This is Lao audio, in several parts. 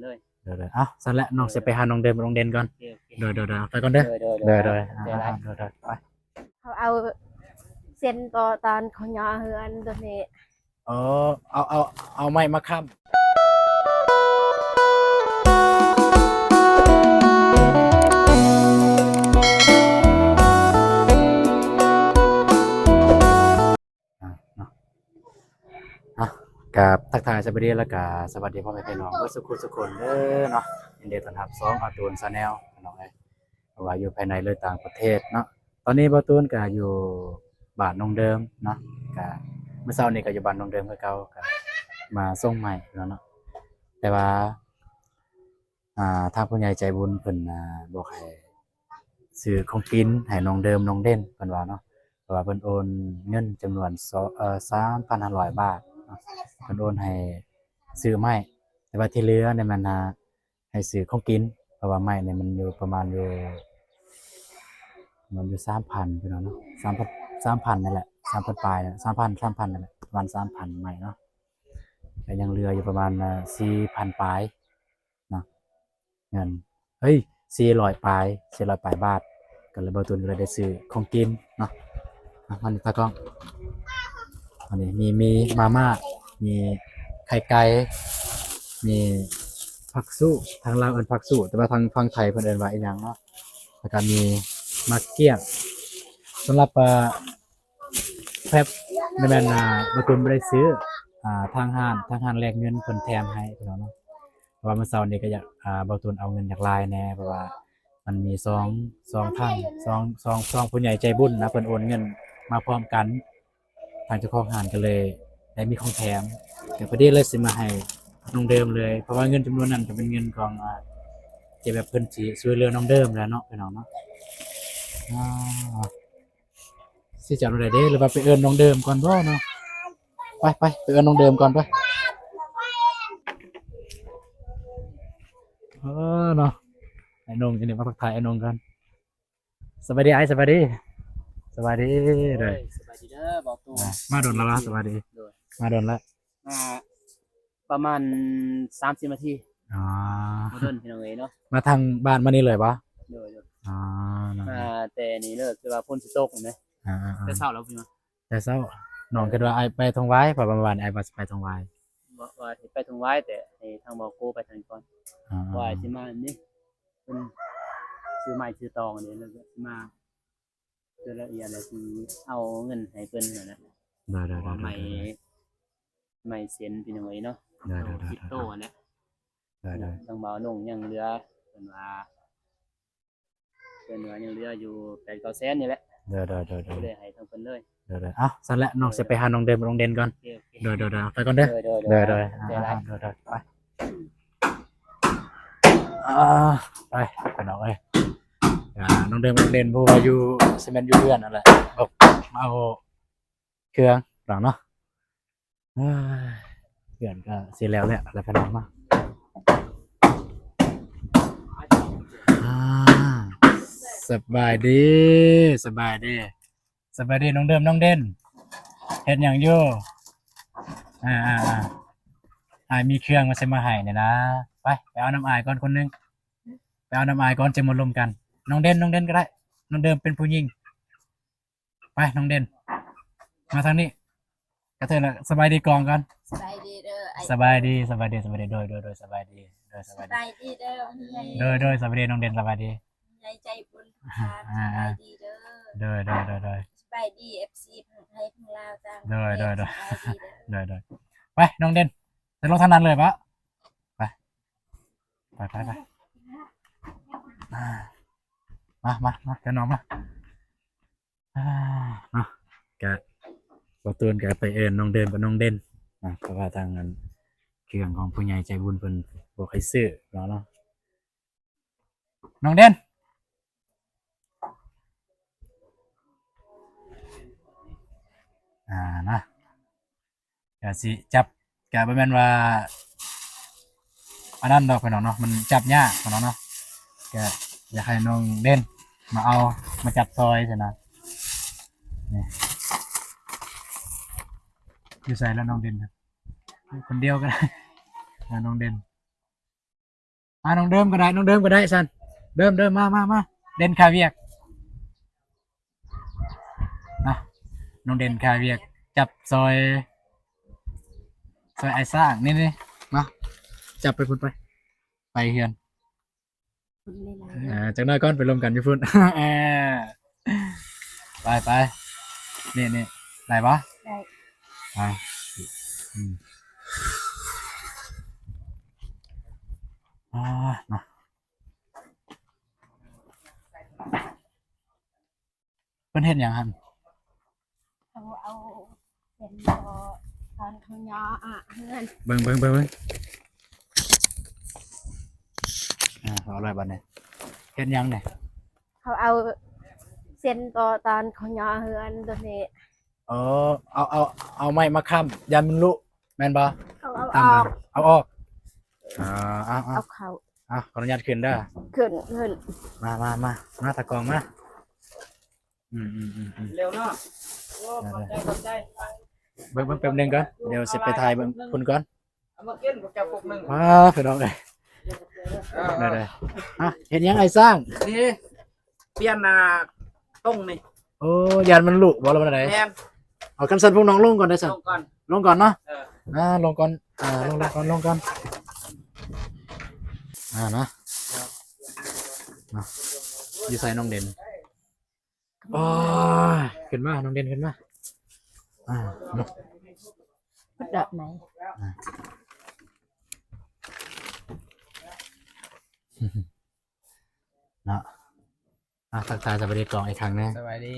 ເລີຍ ໂດຍໆ ເອົ້າ ຊັ້ນແຫຼະ ນ້ອງຊິໄປຫານ້ອງເດີມກັບນ້ອງເດັ່ນກ່ອນ ໂອເຄໆ ໂດຍໆ ໄປກ່ອນເດີ ໂດຍໆ ໂດຍໆ ເອົາ ເອົາ ເອົາ ໂດຍໆ ໄປ ເຂົາເອົາເສັ້ນຕໍ່ຕານເຂົາຍໍເຮືອນໂຕນີ້ ອໍ ເອົາ ເອົາ ເອົາໄມ້ມາຄ້ຳ ອ່າ ເນາະ ອ່ະ ກາບທັກທາຍສະບາຍດີ ແລ້ວກະສະຫວັດດີພໍ່ແມ່ພີ່ນ້ອງເບິດສຸກຜູ້ສຸກຄົນເດີເນາະ ຍິນດີຕ້ອນຮັບຊ່ອງອາຕູນ Channel ພີ່ນ້ອງເອີຍ ບໍ່ວ່າຢູ່ພາຍໃນ ຫຼື ຕ່າງປະເທດເນາະ ຕອນນີ້ບ່າວຕູນກະຢູ່ບ້ານນ້ອງເດີມເນາະ ກະມື້ເຊົ້ານີ້ກະຢູ່ບ້ານນ້ອງເດີມຄືເກົ່າ ກະມາສົ່ງໄມ້ເນາະ ແຕ່ວ່າ ອ່າ ທາງຜູ້ໃຫຍ່ໃຈບຸນເພິ່ນ ອ່າ ບອກໃຫ້ຊື້ຂອງກິນໃຫ້ນ້ອງເດີມນ້ອງເດັ່ນ ເພິ່ນວ່າເນາະ ເພາະວ່າເພິ່ນໂອນເງິນຈຳນວນ ເອີ ສາມພັນຫ້າຮ້ອຍບາດເນາະ ເພິ່ນໂອນໃຫ້ຊື້ໄມ້ ແຕ່ວ່າທີ່ເຫຼືອນີ້ແມ່ນ ອ່າ ໃຫ້ຊື້ຂອງກິນ ເພາະວ່າໄມ້ນີ້ມັນຢູ່ປະມານຢູ່ ມັນຢູ່ສາມພັນພີ່ນ້ອງເນາະ ສາມພັນ ສາມພັນນີ້ແຫຼະ ສາມພັນປາຍ ສາມພັນ ສາມພັນນີ້ແຫຼະ ປະມານສາມພັນໄມ້ເນາະ ກະຍັງເຫຼືອຢູ່ປະມານ ອ່າ ສີ່ພັນປາຍ ເນາະ ເງິນ ເອີຍ ສີ່ຮ້ອຍປາຍ ສີ່ຮ້ອຍປາຍບາດ ກະເລີຍ ບ່າວຕູນກະເລີຍໄດ້ຊື້ຂອງກິນເນາະ ອ່ະ ມານີ້ຕາກ້ອງ ອັນນີ້ມີ ມີມາມ່າ ມີໄຂ່ໄກ່ ມີຜັກຊູ້ ທາງລາວເອີ້ນຜັກຊູ້ ແຕ່ວ່າທາງຝັ່ງໄທເພິ່ນເອີ້ນວ່າອີ່ຫຍັງເນາະ ແລ້ວກະມີໝາກກ້ຽງ ສຳລັບ ອ່າ ແພັບ ແມ່ນ ອ່າ ບ່າວຕູນບໍ່ໄດ້ຊື້ ອ່າ ທາງຮ້ານ ທາງຮ້ານແລກເງິນເພິ່ນແຖມໃຫ້ພີ່ນ້ອງເນາະ ເພາະວ່າມື້ເຊົ້ານີ້ກະຢາກ ອ່າ ບ່າວຕູນເອົາເງິນຢາກຫຼາຍແດ່ ເພາະວ່າມັນມີຊອງ ຊອງທັງ ຊອງ ຊອງ ຊອງຜູ້ໃຫຍ່ໃຈບຸນນະ ເພິ່ນໂອນເງິນມາພ້ອມກັນ ທາງເຈົ້າຂອງຮ້ານກະເລີຍໄດ້ມີຂອງແຖມ ກະພໍດີເລີຍຊິມາໃຫ້ນ້ອງເດີມເລີຍ ເພາະວ່າເງິນຈຳນວນນັ້ນກະເປັນເງິນຂອງ ອ່າ ທີ່ແບບເພິ່ນຊິຊ່ວຍເຫຼືອນ້ອງເດີມແຫຼະເນາະ ພີ່ນ້ອງເນາະ ອ່າ ຊິຈະເອົາແນວໃດເດ ຫຼືວ່າໄປເອີ້ນນ້ອງເດີມກ່ອນບໍ່ເນາະ ໄປ ໄປ ໄປເອີ້ນນ້ອງເດີມກ່ອນໄປ ເອີ ເນາະ ອ້າຍນົງຢູ່ນີ້ ມາທັກທາຍອ້າຍນົງກ່ອນ ສະບາຍດີອ້າຍ ສະບາຍດີ ສະບາຍດີ ໂດຍ ໂດຍ ສະບາຍດີເດີບ່າວຕູນ ອ່າ ມາດົນແລ້ວຫວາ ສະບາຍດີ ໂດຍ ມາດົນແລ້ວ ອ່າ ປະມານສາມສິບນາທີ ອໍ ບໍ່ດົນພີ່ນ້ອງເອີຍເນາະ ມາທາງບ້ານມານີ້ເລີຍບໍ່ ໂດຍໆ ອໍ ມາແຕ່ນີ້ເລີຍ ຄືວ່າຝົນຊິຕົກຫັ້ນນະ ອ່າໆໆ ແຕ່ເຊົ້າແລ້ວພີ່ນ້ອງ ແຕ່ເຊົ້າ ນ້ອງຄິດວ່າອ້າຍໄປທົ່ງຫວາຍ ເພາະວ່າມື້ວານນີ້ອ້າຍວ່າຊິໄປທົ່ງຫວາຍ ວ່າ ວ່າຊິໄປທົ່ງຫວາຍ ແຕ່ໃຫ້ທາງບ່າວໂກໄປທາງກ່ອນ ອ່າໆ ວ່າຊິມານີ້ ເພິ່ນຊື້ໄມ້ຊື້ຕອງນີ້ ແລ້ວກະຊິມາ ລາຍລະອຽດ ແລ້ວຊິເອົາເງິນໃຫ້ເພິ່ນຫັ້ນນະ ໄມ້ ໄມ້ເຊັນພີ່ນ້ອງເອີຍເນາະ ໂຕຄຣິບໂຕຫັ້ນແຫຼະ ໄດ້ໆ ທາງບ່າວນົງຍັງເຫຼືອ ເພິ່ນວ່າ ເພິ່ນວ່າຍັງເຫຼືອຢູ່ແປດເກົ້າແສນນີ້ແຫຼະ ໂດຍໆໆ ກໍເລີຍໃຫ້ທາງເພິ່ນເລີຍ ໂດຍໆ ເອົ້າ ຊັ້ນແຫຼະ ນ້ອງຊິໄປຫານ້ອງເດີມກັບນ້ອງເດັ່ນກ່ອນ ໂອເຄໆ ໂດຍໆ ໄປກ່ອນເດີ ໂດຍໆ ໂດຍໆ ໄປ ອ່າ ໄປພີ່ນ້ອງເອີຍ ອ່າ ນ້ອງເດີມກັບນ້ອງເດັ່ນ ຜູ້ວ່າຢູ່ ຊິແມ່ນຢູ່ເຮືອນຫັ້ນແຫຼະ ອອກມາເອົາເຄື່ອງດອກເນາະ ເອີ ເຮືອນກະຊິແລ້ວແລ້ວ ແລ້ວພີ່ນ້ອງເນາະ ອ່າ ສະບາຍດີ ສະບາຍດີ ສະບາຍດີນ້ອງເດີມ ນ້ອງເດັ່ນ ເຮັດຫຍັງຢູ່? ອ່າໆໆ ອ້າຍມີເຄື່ອງມາຊິມາໃຫ້ນີ້ນະ ໄປ ໄປເອົານຳອ້າຍກ່ອນຄົນໜຶ່ງ ໄປເອົານຳອ້າຍກ່ອນ ຈະມາລົມກັນ ນ້ອງເດັ່ນ ນ້ອງເດັ່ນກໍໄດ້ ນ້ອງເດີມເປັນຜູ້ຍິງ ໄປນ້ອງເດັ່ນ ມາທາງນີ້ ກະເທີນລະ ສະບາຍດີກ່ອນກ່ອນ ສະບາຍດີເດີ ສະບາຍດີ ສະບາຍດີ ສະບາຍດີ ໂດຍ ໂດຍ ໂດຍ ສະບາຍດີ ໂດຍ ສະບາຍດີ ສະບາຍດີເດີ ໂດຍ ໂດຍ ສະບາຍດີນ້ອງເດັ່ນ ສະບາຍດີ ໃຫຍ່ໃຈບຸນ ອ່າ ສະບາຍດີເດີ ໂດຍ ໂດຍ ໂດຍ ໂດຍ ສະບາຍດີ ເອັຟຊີ ທັງໄທທັງລາວ ຕ່າງປະເທດ ໂດຍ ໂດຍ ໂດຍ ສະບາຍດີເດີ ໂດຍ ໂດຍ ໄປນ້ອງເດັ່ນ ຈະລົງທາງນັ້ນເລີຍປະ ໄປ ໄປ ໄປ ໄປ ອ່າ ມາ ມາ ມາ ກັນນ້ອງມາ ອ່າ ເນາະ ກະ ບ່າວຕູນກະໄປເອີ້ນນ້ອງເດີມກັບນ້ອງເດັ່ນນະ ເພາະວ່າທາງອັນ ເຄື່ອງຂອງຜູ້ໃຫຍ່ໃຈບຸນເພິ່ນບໍ່ໃຫ້ຊື້ເນາະ ເນາະ ນ້ອງເດັ່ນ ອ່າ ນະ ກະຊິຈັບ ກະບໍ່ແມ່ນວ່າອັນນັ້ນດອກພີ່ນ້ອງເນາະ ມັນຈັບຍາກພີ່ນ້ອງເນາະ ກະຢາກໃຫ້ນ້ອງເດັ່ນມາເອົາ ມາຈັບຊ່ອຍຊັ້ນນະ ນີ້ ຢູ່ໃສລະນ້ອງເດັ່ນ ຄົນດຽວກໍໄດ້ ນ້ອງເດັ່ນ. ມາ ນ້ອງເດີມກໍໄດ້ ນ້ອງເດີມກໍໄດ້ຊັ້ນ. ເດີມ ເດີມ ມາ ມາ ມາ ເດັ່ນຄ່າວຽກ. ນະ ນ້ອງເດັ່ນຄ່າວຽກ ຈັບຊ່ອຍ ຊ່ອຍອ້າຍຊ້າງ ນີ້ໆ ມາ ຈັບໄປພຸ້ນໄປ ໄປເຮືອນ. ເອີ ຈັກໜ້ອຍກ່ອນໄປລົມກັນຢູ່ພຸ້ນ. ເອີ ໄປໆ ນີ້ໆ ໄດ້ບໍ່? ໄດ້ ອ່າ ອືມ ອ່າ ເນາະ. ເພິ່ນເຮັດຫຍັງຫັ້ນ? ເຂົາເອົາເສັ້ນຕໍ່ຕອນເຂົາຍໍອາເຮືອນ. ເບິ່ງ ເບິ່ງ ເບິ່ງ ເບິ່ງ ອ່າ ເອົາເລີຍບັດນີ້. ເຮັດຫຍັງນີ້? ເຂົາເອົາເສັ້ນຕໍ່ຕອນເຂົາຍໍເຮືອນໂຕນີ້. ອໍ ເອົາ ເອົາ ເອົາໄມ້ມາຄ້ຳ ຢ້ານມັນຫຼຸ ແມ່ນບໍ່? ເຂົາເອົາອອກ ເອົາອອກ. ອ່າ ເອົາ ເອົາ ເອົາເຂົ້າ ອ່ະ ຂໍອະນຸຍາດຂຶ້ນເດີ. ຂຶ້ນ ຂຶ້ນ ມາ ມາ ມາ ມາ ຕາກ້ອງມາ. ອືມ ເລັວເນາະ. ໂອ້ ຂອບໃຈ ຂອບໃຈ. ເບິ່ງ ເບິ່ງແປັບໜຶ່ງກ່ອນ ດຽວຊິໄປຖ່າຍເບິ່ງພຸ້ນກ່ອນ. ເອົາມາກິນພວກເຈົ້າປຸກໜຶ່ງ. ວ້າ ພີ່ນ້ອງເອີຍ ເອີ ໄດ້ໆ. ອ່ະ ເຮັດຫຍັງອ້າຍຊ້າງ? ນີ້ ປ່ຽນ ອ່າ ຕົງນີ້. ໂອ້ ຢ້ານມັນຫຼຸບໍ່ ຫຼືວ່າແນວໃດ? ແມ່ນ. ເອົາ ຄັນຊັ້ນພວກນ້ອງລົງກ່ອນເດີຊັ້ນ. ລົງກ່ອນ ລົງກ່ອນເນາະ. ເອີ ອ່າ ລົງກ່ອນ ອ່າ ລົງ ລົງກ່ອນ ລົງກ່ອນ. ອ່າ ເນາະ ເນາະ ຢູ່ໃສນ້ອງເດັ່ນ? ໂອ້ຍ ຂຶ້ນມາ ນ້ອງເດັ່ນ ຂຶ້ນມາ. ອ່າ ເນາະ ເນາະ ອ່າ ເນາະ. ອ່າ ທັກທາຍສະບາຍດີກ້ອງອີກຄັ້ງໜຶ່ງ. ສະບາຍດີ.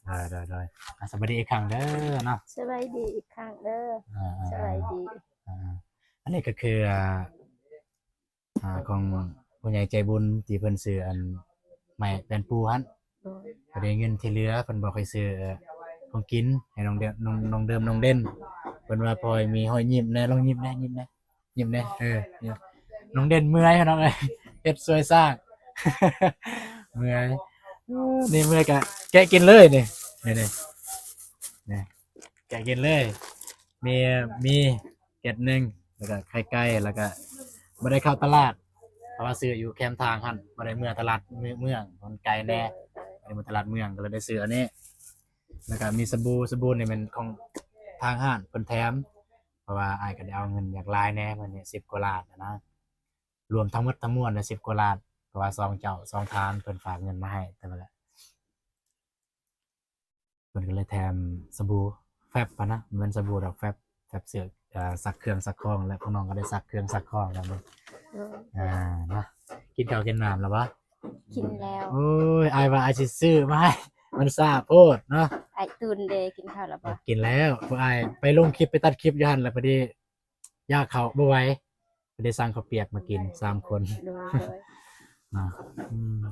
ເອີ ໂດຍໆ ອ່າ ສະບາຍດີອີກຄັ້ງເດີເນາະ. ສະບາຍດີອີກຄັ້ງເດີ. ອ່າ ສະບາຍດີ. ອ່າ ອັນນີ້ກໍຄື ອ່າ ອ່າ ຂອງຜູ້ໃຫຍ່ໃຈບຸນທີ່ເພິ່ນຊື້ອັນໄມ້ແປ້ນປູຫັ້ນ. ໂດຍ. ພໍດີເງິນທີ່ເຫຼືອເພິ່ນບອກໃຫ້ຊື້ ເອີ ຂອງກິນໃຫ້ນ້ອງເດີມ ນ້ອງ ນ້ອງເດີມ ນ້ອງເດັ່ນ. ເພິ່ນວ່າພໍໃຫ້ມີຮອຍຍິ້ມແດ່ ລອງຍິ້ມແດ່ ຍິ້ມແດ່. ຍິ້ມເດ້ ເອີ ນີ້ ນ້ອງເດັ່ນເມື່ອຍພີ່ນ້ອງເອີຍ ເຮັດຊ່ວຍສ້າງ ເມື່ອຍ. ນີ້ເມື່ອຍກະແກະກິນເລີຍນີ້ ນີ້ ນີ້ ນີ້ ແກະກິນເລີຍ. ມີ ມີແກັດໜຶ່ງ ແລ້ວກະໄຂ່ໄກ່ ແລ້ວກະບໍ່ໄດ້ເຂົ້າຕະຫຼາດ ເພາະວ່າຊື້ຢູ່ແຄມທາງຫັ້ນ ບໍ່ໄດ້ເມືອຕະຫຼາດເມືອງ ມັນໄກແດ່ ບໍ່ໄດ້ເມືອຕະຫຼາດເມືອງ ກໍເລີຍໄດ້ຊື້ອັນນີ້. ແລ້ວກະມີສະບູ ສະບູນີ້ແມ່ນຂອງທາງຮ້ານເພິ່ນແຖມ ເພາະວ່າອ້າຍກໍໄດ້ເອົາເງິນຢາກຫຼາຍແດ່ ມື້ນີ້ສິບກວ່າລ້ານນະ ລວມທັງໝົດທັງມວນລະສິບກວ່າລ້ານ ເພາະວ່າສອງເຈົ້າສອງທ່ານເພິ່ນຝາກເງິນມາໃຫ້ ແຕ່ວ່າເພິ່ນກໍເລີຍແຖມສະບູແຟັບຫັ້ນນະ ບໍ່ແມ່ນສະບູດອກ ແຟັບ ແຟັບເສື້ອ ເອີ ຊັກເຄື່ອງຊັກຂອງ ແລະພວກນ້ອງກໍໄດ້ຊັກເຄື່ອງຊັກຂອງນຳ. ເອີ ອ່າ ເນາະ ກິນເຂົ້າກິນນ້ຳແລ້ວບໍ່? ກິນແລ້ວ. ໂອ້ຍ ອ້າຍວ່າອ້າຍຊິຊື້ມາໃຫ້ ມັນຊ້າໂພດເນາະ. ອ້າຍຕູນເດ ກິນເຂົ້າແລ້ວບໍ່? ກິນແລ້ວ ພວກອ້າຍໄປລົງຄລິບ ໄປຕັດຄລິບຢູ່ຫັ້ນ ແລ້ວພໍດີຢາກເຂົ້າບໍ່ໄຫວ ກໍໄດ້ສັ່ງເຂົ້າປຽກມາກິນສາມຄົນ. ໂດຍ ເນາະ ອືມ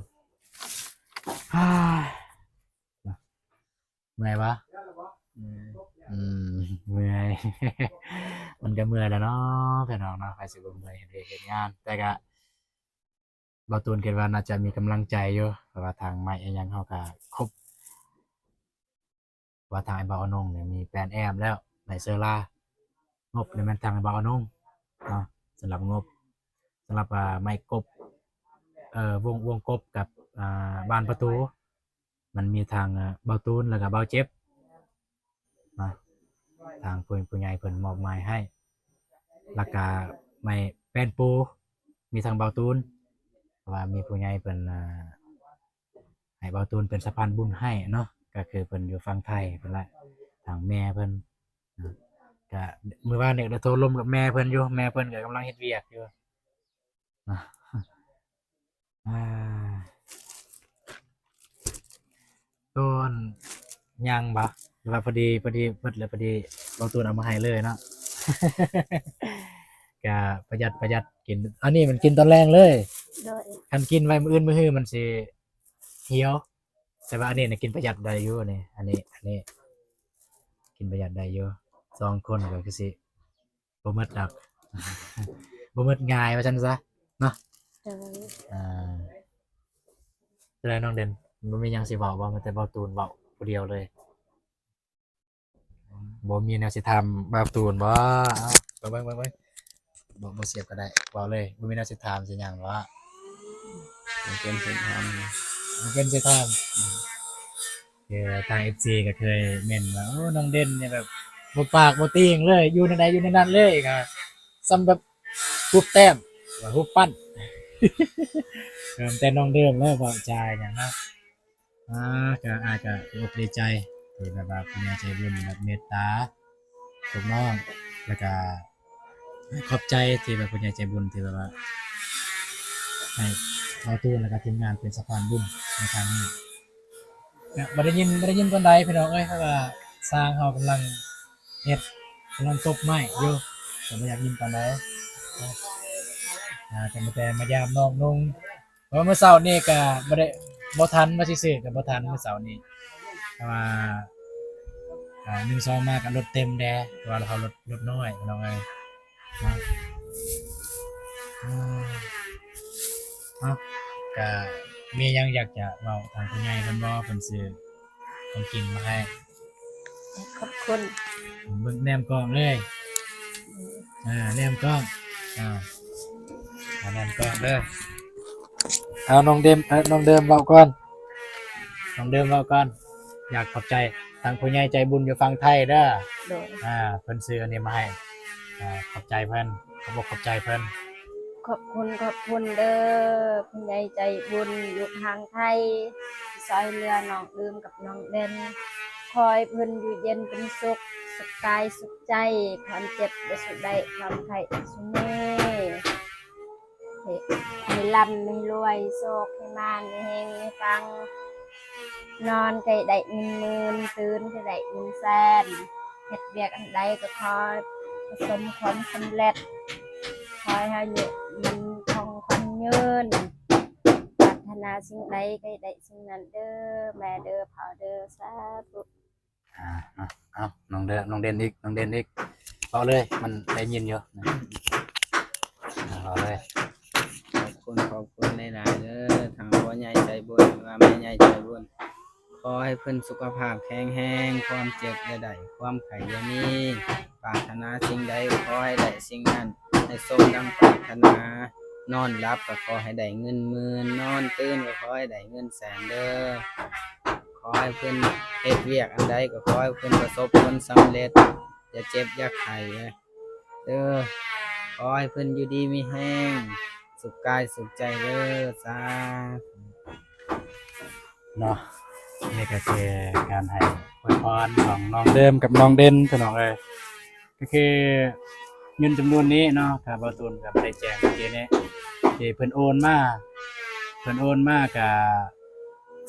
ເມື່ອຍບໍ່? ອືມ ອືມ ເມື່ອຍ ມັນກໍເມື່ອຍແຫຼະເນາະ ພີ່ນ້ອງເນາະ ໃຜຊິບໍ່ເມື່ອຍ ເຮັດວຽກເຮັດງານ. ແຕ່ກໍບ່າວຕູນຄິດວ່າໜ້າຈະມີກຳລັງໃຈຢູ່ ເພາະວ່າທາງໄມ້ອີ່ຫຍັງເຮົາກໍຄົບ ວ່າທາງອ້າຍບ່າວອານົງນີ້ມີແປນແອ້ມແລ້ວ ໄມ້ເຊີລາ ງົບນີ້ແມ່ນທາງອ້າຍບ່າວອານົງເນາະ. ສຳລັບງົບ ສຳລັບ ອ່າ ໄມ້ກົບ ເອີ ວົງ ວົງກົບກັບ ອ່າ ບານປະຕູ ມັນມີທັງ ເອີ ບ່າວຕູນ ແລ້ວກໍບ່າວເຈັບເນາະ ທາງຜູ້ ຜູ້ໃຫຍ່ເພິ່ນມອບໝາຍໃຫ້. ແລ້ວກໍໄມ້ແປ້ນປູ ມີທັງບ່າວຕູນ ເພາະວ່າມີຜູ້ໃຫຍ່ເພິ່ນ ອ່າ ໃຫ້ບ່າວຕູນເປັນສະພານບຸນໃຫ້ເນາະ ກໍຄືເພິ່ນຢູ່ຝັ່ງໄທພຸ້ນແຫຼະ ທາງແມ່ເພິ່ນ. ກະມື້ວານນີ້ກໍໄດ້ໂທລົມກັບແມ່ເພິ່ນຢູ່ ແມ່ເພິ່ນກໍກຳລັງເຮັດວຽກຢູ່. ອ່າ ໂຕອັນຍັງບໍ່ ຫຼືວ່າພໍດີ ພໍດີເບິດແລ້ວ ພໍດີບ່າວຕູນເອົາມາໃຫ້ເລີຍເນາະ. ກະປະຢັດ ປະຢັດກິນ ອັນນີ້ມັນກິນຕອນແລງເລີຍ. ໂດຍ. ຄັນກິນໄວ້ມື້ອື່ນມື້ຮືມັນຊິຫ່ຽວ ແຕ່ວ່າອັນນີ້ນະກິນປະຢັດໄດ້ຢູ່ ອັນນີ້ ອັນນີ້ ອັນນີ້ກິນປະຢັດໄດ້ຢູ່ ສອງຄົນກໍຄືຊິ ບໍ່ໝົດດອກ ບໍ່ໝົດງ່າຍວ່າຊັ້ນຊະເນາະ. ໂດຍ. ອ່າ ຈັ່ງໃດນ້ອງເດັ່ນ ບໍ່ມີຫຍັງຊິເວົ້າບໍ່? ມີແຕ່ບ່າວຕູນເວົ້າຜູ້ດຽວເລີຍ. ບໍ່ມີແນວຊິຖາມບ່າວຕູນບໍ່? ເອົາ ເບິ່ງ ເບິ່ງ ເບິ່ງ. ບໍ່ ບໍ່ສຽບກໍໄດ້ ເວົ້າເລີຍ ບໍ່ມີແນວຊິຖາມຊິຫຍັງຫວາ? ບໍ່ເປັນຊິຖາມ ບໍ່ເປັນຊິຖາມ. ຄືທາງເອັຟຊີກໍເຄີຍເມັ້ນວ່າ ໂອ້ ນ້ອງເດັ່ນນີ້ແບບບໍ່ປາກບໍ່ຕີງເລີຍ ຢູ່ແນວໃດຢູ່ແນວນັ້ນເລີຍ ກໍສ່ຳແບບຮູບແຕ້ມ ຮູບປັ້ນ. ເອີ ແຕ່ນ້ອງເດີມແລ້ວເວົ້າຈາຫຍັງເນາະ. ອາ ກໍ ອາ ກໍດີອົກດີໃຈທີ່ແບບວ່າຜູ້ໃຫຍ່ໃຈບຸນແບບເມດຕາພວກນ້ອງ ແລ້ວກໍຂອບໃຈທີ່ແບບຜູ້ໃຫຍ່ໃຈບຸນທີ່ແບບວ່າໃຫ້ເຮົາຕູນ ແລ້ວກໍທີມງານເປັນສະພານບຸນໃນຄັ້ງນີ້. ກໍບໍ່ໄດ້ຍິນ ບໍ່ໄດ້ຍິນປານໃດພີ່ນ້ອງເອີຍ ເພາະວ່າຊ່າງເຮົາກຳລັງເຮັດ ກຳລັງຕົບໄມ້ຢູ່ ກໍບໍ່ຢາກຍິນປານໃດ. ອາ ກໍມີແຕ່ມາຢາມນ້ອງນຸ່ງ ເພາະວ່າມື້ເຊົ້ານີ້ກໍບໍ່ໄດ້ ບໍ່ທັນ ວ່າຊິຊື້ກໍບໍ່ທັນມື້ເຊົ້ານີ້ ເພາະວ່າ ອາ ໜຶ່ງສອງມາກໍລົດເຕັມແດ່ ເພາະວ່າເຮົາລົດ ລົດນ້ອຍພີ່ນ້ອງເອີຍເນາະ. ອາ ເອົາ ກໍມີຫຍັງຢາກຈະເວົ້າທາງຜູ້ໃຫຍ່ເພິ່ນບໍ່? ເພິ່ນຊື້ຂອງກິນມາໃຫ້. ຂອບຄຸນ. ເບິ່ງແນມກ້ອງເລີຍ ອືມ ອາ ແນມກ້ອງ ອາ ອາ ແນມກ້ອງເດີ. ເອົາ ນ້ອງເດີມ ເອີ ນ້ອງເດີມເວົ້າກ່ອນ ນ້ອງເດີມເວົ້າກ່ອນ. ຢາກຂອບໃຈທາງຜູ້ໃຫຍ່ໃຈບຸນຢູ່ຝັ່ງໄທເດີ. ໂດຍ. ອາ ເພິ່ນຊື້ອັນນີ້ມາໃຫ້ ອາ ຂອບໃຈເພິ່ນ ຂອບອົກຂອບໃຈເພິ່ນ. ຂອບຄຸນ ຂອບຄຸນເດີ ຜູ້ໃຫຍ່ໃຈບຸນຢູ່ທາງໄທ ທີ່ຊ່ອຍເຫຼືອນ້ອງເດີມກັບນ້ອງເດັ່ນ. ຂໍໃຫ້ເພິ່ນຢູ່ເຢັນເປັນສຸກ ສຸກກາຍສຸກໃຈ ຄວາມເຈັບຢ່າສູ່ໄດ້ ຄວາມໄຂ້ຢ່າສູ່ມີ ໃຫ້ ໃຫ້ລ່ຳໃຫ້ລວຍ ໂຊກໃຫ້ມານ ໃຫ້ເຮັງໃຫ້ປັງ ນອນກໍໃຫ້ໄດ້ເງິນໝື່ນ ຕື່ນກໍໃຫ້ໄດ້ເງິນແສນ ເຮັດວຽກອັນໃດກໍຂໍໃຫ້ປະສົບຄວາມສຳເລັດ ຂໍໃຫ້ອາຍຸໝັ້ນຄົງຂວັນຍືນ ປາດຖະໜາສິ່ງໃດກໍໃຫ້ໄດ້ສິ່ງນັ້ນເດີ ແມ່ເດີ ພໍ່ເດີ ສາທຸ. ອາ ເອົາ ເອົາ ນ້ອງເດີ ນ້ອງເດັ່ນອີກ ນ້ອງເດັ່ນອີກ ເວົ້າເລີຍ ມັນໄດ້ຍິນຢູ່ ເວົ້າເລີຍ. ຂອບຄຸນ ຂອບຄຸນຫຼາຍໆເດີ ທັງພໍ່ໃຫຍ່ໃຈບຸນ ຫຼືວ່າແມ່ໃຫຍ່ໃຈບຸນ ຂໍໃຫ້ເພິ່ນສຸຂະພາບແຂງແຮງ ຄວາມເຈັບຢ່າໄດ້ ຄວາມໄຂ້ຢ່າມີ ປາດຖະໜາສິ່ງໃດ ຂໍໃຫ້ໄດ້ສິ່ງນັ້ນ ໃຫ້ສົມດັ່ງປາດຖະໜາ ນອນຫຼັບກໍຂໍໃຫ້ໄດ້ເງິນໝື່ນ ນອນຕື່ນກໍຂໍໃຫ້ໄດ້ເງິນແສນເດີ. ຂໍໃຫ້ເພິ່ນເຮັດວຽກອັນໃດກໍຂໍໃຫ້ເພິ່ນປະສົບຜົນສຳເລັດ ຢ່າເຈັບຢ່າໄຂ້ເດີ ຂໍໃຫ້ເພິ່ນຢູ່ດີມີແຮງ ສຸກກາຍສຸກໃຈເດີ ສາທຸ ເນາະ. ນີ້ກໍຄືການໃຫ້ອວຍພອນຂອງນ້ອງເດີມກັບນ້ອງເດັ່ນ ພີ່ນ້ອງເອີຍ. ກໍຄືເງິນຈຳນວນນີ້ເນາະ ຖ້າບ່າວຕູນກໍບໍ່ໄດ້ແຈ້ງເມື່ອກີ້ນີ້ ທີ່ເພິ່ນໂອນມາ ເພິ່ນໂອນມາກໍ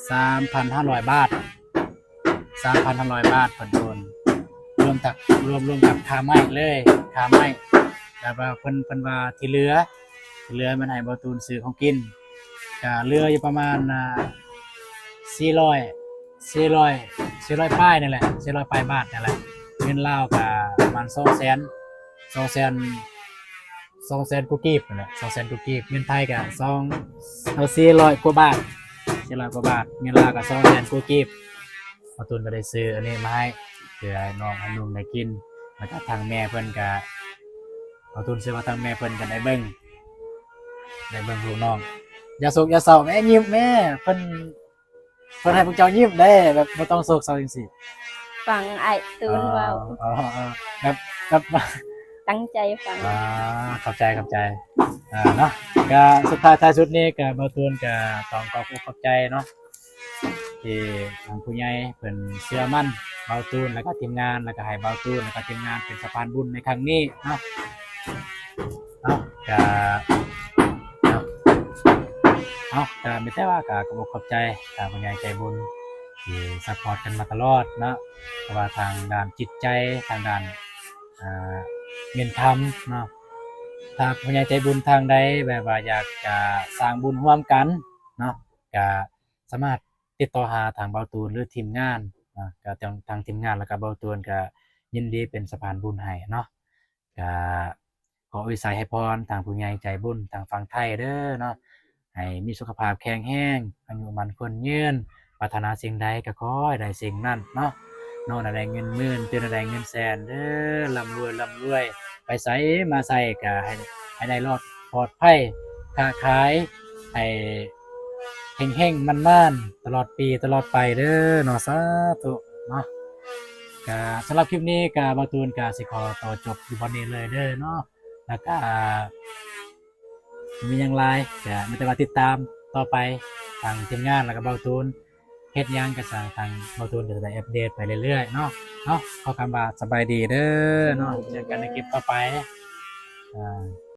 ສາມພັນຫ້າຮ້ອຍບາດ ສາມພັນຫ້າຮ້ອຍບາດເພິ່ນໂອນ ລວມກັບ ລວມ ລວມກັບຄ່າໄມ້ເລີຍ ຄ່າໄມ້ ແລ້ວວ່າເພິ່ນ ເພິ່ນວ່າທີ່ເຫຼືອ ທີ່ເຫຼືອແມ່ນໃຫ້ບ່າວຕູນຊື້ຂອງກິນ ກະເຫຼືອຢູ່ປະມານ ອ່າ ສີ່ຮ້ອຍ ສີ່ຮ້ອຍ ສີ່ຮ້ອຍປາຍນີ້ແຫຼະ ສີ່ຮ້ອຍປາຍບາດນີ້ແຫຼະ ເງິນລາວກະປະມານສອງແສນ ສອງແສນ ສອງແສນກວ່າກີບຫັ້ນແຫຼະ ສອງແສນກວ່າກີບ ເງິນໄທກະສອງ ເອີ ສີ່ຮ້ອຍກວ່າບາດ ສີ່ຮ້ອຍກວ່າບາດ ເງິນລາວກະສອງແສນກວ່າກີບ. ບ່າວຕູນກະໄດ້ຊື້ອັນນີ້ມາໃຫ້ ເພື່ອໃຫ້ນ້ອງໃຫ້ນຸ່ງໄດ້ກິນ ແລ້ວກະທາງແມ່ເພິ່ນກະ ບ່າວຕູນເຊື່ອວ່າທາງແມ່ເພິ່ນກະໄດ້ເບິ່ງ ໄດ້ເບິ່ງລູກນ້ອງ ຢ່າໂສກຢ່າເສົ້າແມ່ ຍິ້ມແມ່ ເພິ່ນ ເພິ່ນໃຫ້ພວກເຈົ້າຍິ້ມເດ້ ແບບບໍ່ຕ້ອງໂສກເສົ້າຈັ່ງຊີ້ ຟັງອ້າຍຕູນເວົ້າ ອໍ ອໍ ແບບ ແບບ ຕັ້ງໃຈຟັງ ອ່າ ຂອບໃຈ ຂອບໃຈ ອ່າ ເນາະ ກະສຸດທ້າຍທ້າຍສຸດນີ້ກະບ່າວຕູນກະຕ້ອງຂອບອົກຂອບໃຈເນາະ ທີ່ທາງຜູ້ໃຫຍ່ເພິ່ນເຊື່ອໝັ້ນບ່າວຕູນ ແລ້ວກະທີມງານ ແລ້ວກະໃຫ້ບ່າວຕູນ ແລ້ວກະທີມງານເປັນສະພານບຸນໃນຄັ້ງນີ້ເນາະ. ເອົາ ກະ ເອົາ ເອົາ ກະມີແຕ່ວ່າກະຂອບອົກຂອບໃຈທາງຜູ້ໃຫຍ່ໃຈບຸນທີ່ຊັບພອດກັນມາຕະຫຼອດເນາະ ເພາະວ່າທາງດ້ານຈິດໃຈ ທາງດ້ານ ອ່າ ເງິນຄຳເນາະ ຖ້າຜູ້ໃຫຍ່ໃຈບຸນທາງໃດແບບວ່າຢາກຈະສ້າງບຸນຮ່ວມກັນເນາະ ກະສາມາດຕິດຕໍ່ຫາທາງບ່າວຕູນ ຫຼື ທີມງານເນາະ ກະທາງ ທາງທີມງານ ແລ້ວກະບ່າວຕູນກະຍິນດີເປັນສະພານບຸນໃຫ້ເນາະ. ກະຂໍອວຍໄຊໃຫ້ພອນທາງຜູ້ໃຫຍ່ໃຈບຸນທາງຝັ່ງໄທເດີເນາະ ໃຫ້ມີສຸຂະພາບແຂງແຮງ ອາຍຸໝັ້ນຂວັນຍືນ ປາດຖະໜາສິ່ງໃດກໍຂໍໃຫ້ໄດ້ສິ່ງນັ້ນເນາະ. ເນາະ ໃຫ້ໄດ້ເງິນໝື່ນ ຕື່ມໃຫ້ໄດ້ເງິນແສນເດີ້ ລ່ຳລວຍ ລ່ຳລວຍ ໄປໃສມາໃສກະໃຫ້ ໃຫ້ໄດ້ລອດປອດໄພ ຄ້າຂາຍໃຫ້ເຮັງໆ ໝານໆ ຕະຫຼອດປີຕະຫຼອດໄປເດີ້ເນາະ ສາທຸເນາະ. ກະສຳລັບຄລິບນີ້ກະບ່າວຕູນກະຊິຂໍຕໍ່ຈົບຢູ່ບ່ອນນີ້ເລີຍເດີ້ເນາະ ແລ້ວກະ ບໍ່ມີຫຍັງຫຼາຍ ກະມີແຕ່ວ່າຕິດຕາມຕໍ່ໄປ ທາງທີມງານ ແລ້ວກະບ່າວຕູນເຮັດຫຍັງກະຊ່າງ ທາງບ່າວຕູນກະຈະໄດ້ອັບເດດໄປເລື້ອຍໆເນາະ ເນາະ. ຂໍຄຳວ່າສະບາຍດີເດີ້ເນາະ ເຈີກັນໃນຄລິບຕໍ່ໄປ ອ່າ.